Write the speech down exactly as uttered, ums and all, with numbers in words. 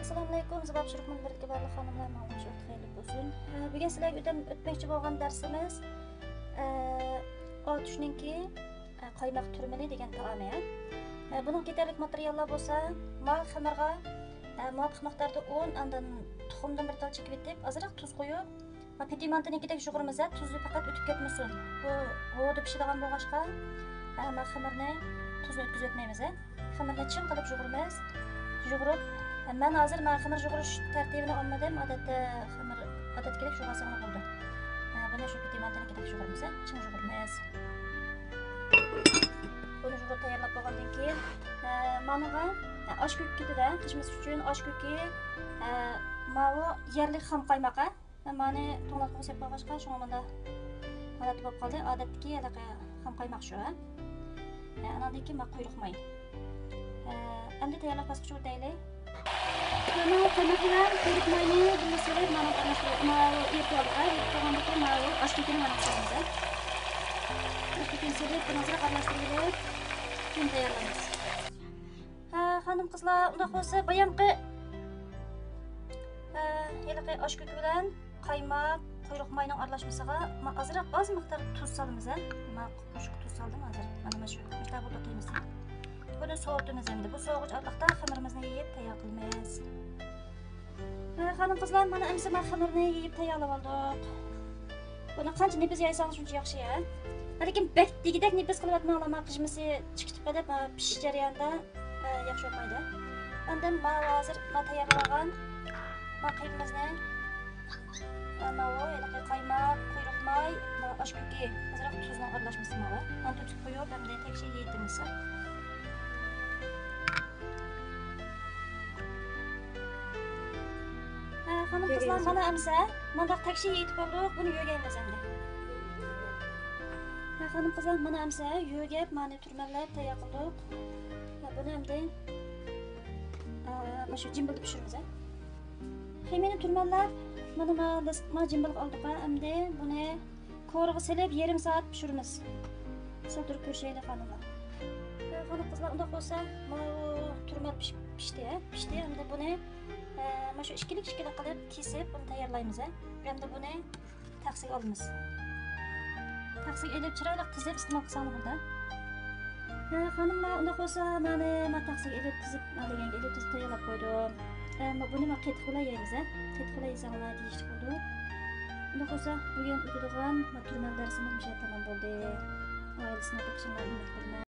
ئەسسالامۇئەلەيكۇم، زىبا پىشۇرۇق مۇنبىرىدىكى بارلىق خانىملار، ماڭا ياخشى ۋاقىت خەيرلىك بولسۇن. ئە، بۈگۈن سىلەرگە ئۆتەم-، ئۆتمەكچى بولغان دەرسىمىز، ئە، ئاتۇشنىڭكى، ئە، قايماق تۈرمىلى دېگەن تائامى. ئە، بۇنىڭغا كېتەرلىك ماتېرىياللار بولسا، ماۋۇ خېمىرغا، ئە، مۇۋاپىق مىقداردا ئۇن، ئاندىن تۇخۇمدىن بىر تال چېكىۋېتىپ، ئازراق تۇز قويۇپ، ما پېتى مانتىنىڭكىدەك يۇغۇرىمىز، تۇزى پەقەت ئۆتۈپ كەتمىسۇن. بۇ ھوۋىدا پىشىدىغان بولغاچقا، ئە، ما خېمىرنى تۇزنى ئۆتكۈزۈۋەتمەيمىز. خېمىرنى چىڭ قىلىپ يۇغۇرىمىز. يۇغۇرۇپ، مەن ھازىر مانا خېمىر يۇغۇرۇش تەرتىپىنى ئالمىدىم. ئادەتتە خېمىر، ئادەتتىكىدەك يۇغۇرساڭلار بولىدۇ. ھە، بۇنى شۇ پېتى مانتىنىڭكىدەك يۇغۇرىمىز، چىڭ يۇغۇرىمىز. بۇنى يۇغۇرۇپ تەييارلاپ بولغاندىن كېيىن، ھە، مانىغا، ھە، ئاش كۆكى كېتىدۇ، پىشمىسى ئۈچۈن ئاش كۆكى، ھە، ماۋۇ يەرلىك خام قايماق، ھە. مەن مانى توڭلاتقۇغا سېلىپ قويغاچقا، شۇڭا مۇنداق ھالەتتە بولۇپ قالدى. ئادەتتىكى ھېلىقى خام قايماق شۇ، ھە. ھە، ئاناندىن كېيىن مانا قۇيرۇق ماي. ھە، ئەمدى تەييارلاش باسقۇچىغا ئۆتەيلى. بۇنى قايماق بىلەن قۇيرۇق ماينى بىللە سېلىپ، مانا ئارىلاشتۇرۇپ، مانا ئېرىتىۋالدۇق، ھە. ئېرىتىپ بولغاندىن كېيىن مانا ئاش كۆكىنى مانا سالىمىز، ھە. ئاش كۆكىنى سېلىپ، بۇنى ئازراق ئارىلاشتۇرۇۋېلىپ، كېيىن تەييارلايمىز. ھە، خانىم قىزلار، ئۇنداق بولسا بايامقى، ھە، ھېلىقى ئاش كۆكى بىلەن قايماق، قۇيرۇق ماينىڭ ئارىلاشمىسىغا ما ئازراق، ئاز مىقداردا تۇز سالىمىز، ھە. ما قوشۇق تۇز سالدىم ھازىر. مانا، مانا شۇ مىقدار بولدى قىيمىسى. بۇنى سوۋۇتىمىز ئەمدى. بۇ سوۋۇغۇچ ئارقىلىقتا خېمىرىمىزنى يېيىپ تەييار قىلىمىز. ھە، خانىم قىزلار، مانا ئەمسە ما خېمىرنى يېيىپ تەييارلىۋالدۇق. بۇنى قانچە نېپىز يايساڭىز شۇنچە ياخشى، ھە. لېكىن بەك دېگۈدەك نېپىز قىلىۋەتمەڭلار، ما قىژمىسى چىقىپ كېتىپ قېلىپ، ما پىشىش جەريانىدا، ئە، ياخشى بولمايدۇ. ئاندىن ما ھازىر ما تەييارلىغان ما قىيمىمىزنى، ئە، ماۋۇ ھېلىقى قايماق، قۇيرۇق ماي، ما ئاش كۆكى، ئازراق تۇزنىڭ ئارىلاشمىسى ماۋۇ. ئاندىن تۆكۈپ قويۇپ، ئەمدى تەكشى يېيىتىمىز. ھە، خانىم قىزلار، مانا ئەمسە مانداق تەكشى يېيىتىپ بولدۇق. بۇنى يۆگەيمىز ئەمدى. ھە، خانىم قىزلار، مانا ئەمسە يۆگەپ، مانى تۈرمەللەپ تەييار قىلدۇق. ھە، بۇنى ئەمدى، ئە، مانا شۇ جىمبىلدا پىشۇرىمىز، ھە. خېمىرنى تۈرمەللەپ، مانا ما لىستما جىمبىلغا ئالدۇق، ھە. ئەمدى بۇنى كورىغا سېلىپ يېرىم سائەت پىشۇرىمىز. سەل تۇرۇپ كۆرۈشەيلى، خانىملار. ھە، خانىم قىزلار، ئۇنداق بولسا، ماۋۇ تۈرمەل پىش-، پىشتى، ھە؟ پىشتى. ئەمدى بۇنى، ھە، مانا شۇ ئىككىلىك-ئىككىلىك قىلىپ كېسىپ، بۇنى تەييارلايمىز، ھە. ئەمدى بۇنى تەخسىگە ئالىمىز. تەخسىگە ئېلىپ، چىرايلىق تىزىپ ئىستېمال قىلساڭلار بولىدۇ. ھە، خانىملار، ئۇنداق بولسا، مانا، ما تەخسىگە ئېلىپ تىزىپ، ما دېگەنگە ئېلىپ تىزىپ تەييارلاپ قويدۇم. ئە، ما بۇنى ما قېتىق بىلەن يەيمىز، ھە. قېتىق بىلەن يېسەڭلار تېگىشلىك بولىدۇ. ئۇنداق بولسا، بۈگۈن ئۆتىدىغان ما تۈرمەل دەرسىمىز مۇشۇ يەردە تامام بولدى. ئائىلىسىنى بېقىشىڭلارنى ئۈمىد قىلىمەن.